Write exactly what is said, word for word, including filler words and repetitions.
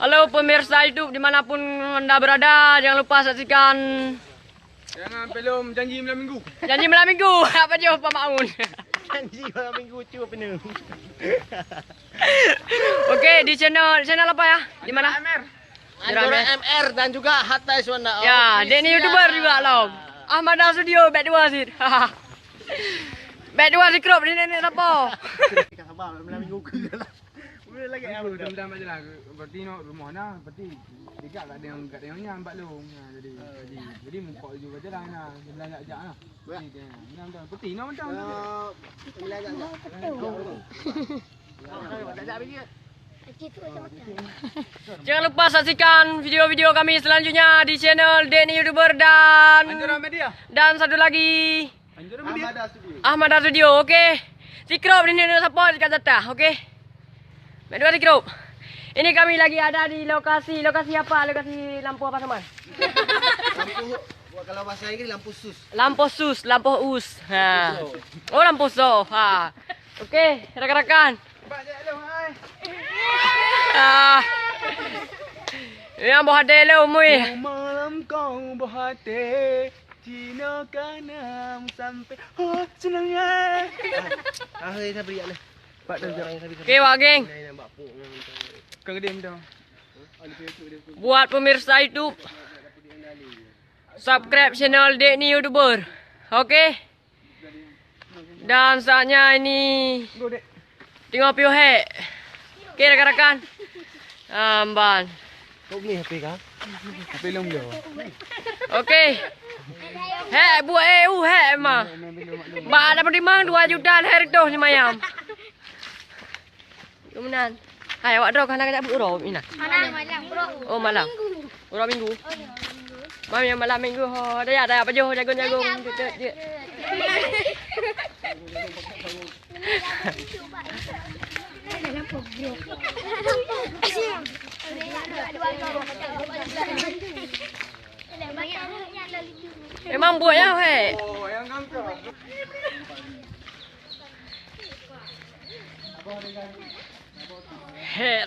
Halo pemirsa YouTube dimanapun anda berada, jangan lupa saksikan. Jangan, belum janji malam minggu. Janji malam minggu. Apa jawab Pak Maun? Janji malam minggu, cuba penuh. Oke, di channel, channel apa ya? Di mana? M R. Anggora M R dan juga Hatta Iswanda. Ya, dia ni YouTuber juga loh. Ahmada Studio, back dua sit. Back dua sit crop ni nenek siapa? Sabar, malam minggu ke. Boleh lagi. Dendam aja lah. Berarti nak rumah nah, berarti tiga kat dia, kat dia nyam bak long. Nah, jadi, jadi, jadi muka juga jalan nah. Dia belanja ajak nah. Jadi dia nyam dah. Berarti nak macam. Jangan lupa saksikan video-video kami selanjutnya di channel Dek Ni YouTuber dan Anjura Media. Dan satu lagi Anjura Media. Ahmada Studio. Ahmada Studio, oke. Sikrop di ni siapa dekat jatah, oke. Baik dua sikrop. Ini kami lagi ada di lokasi, lokasi apa? Lokasi lampu apa sama? Lampu, kalau bahasa Inggris lampu sus. Lampu sus, lampu us. Ha. Oh, lampu so. Ha. Oke, rakan-rakan. Ah. Yang boh hati lo mui. Malam kau boh hati. Cina kanam sampai. Oh, senang ah. Ah, saya beri lah. Pak dah. Oke, wak geng. Kau gede minta. Buat pemirsa YouTube, subscribe channel Dek Ni YouTuber. Oke. Dan saatnya ini tengok piu hek. Oke, rakan-rakan. Amban. Kau beli H P kah? H P long jauh. Oke. Hek, buat eh, uh, hek, ma. Ba ada pedimang dua juta lhèe reutôh lima ayam. Kemudian, hai awak droe kana kajak beurok ina. Malam, malam, bro. Oh, malam. Uroe Minggu. Mam yang malam Minggu ho. Daya, daya pajoh jagung-jagung. Jeuet, jeuet, jeuet. Memang buat ya, hei. Hei.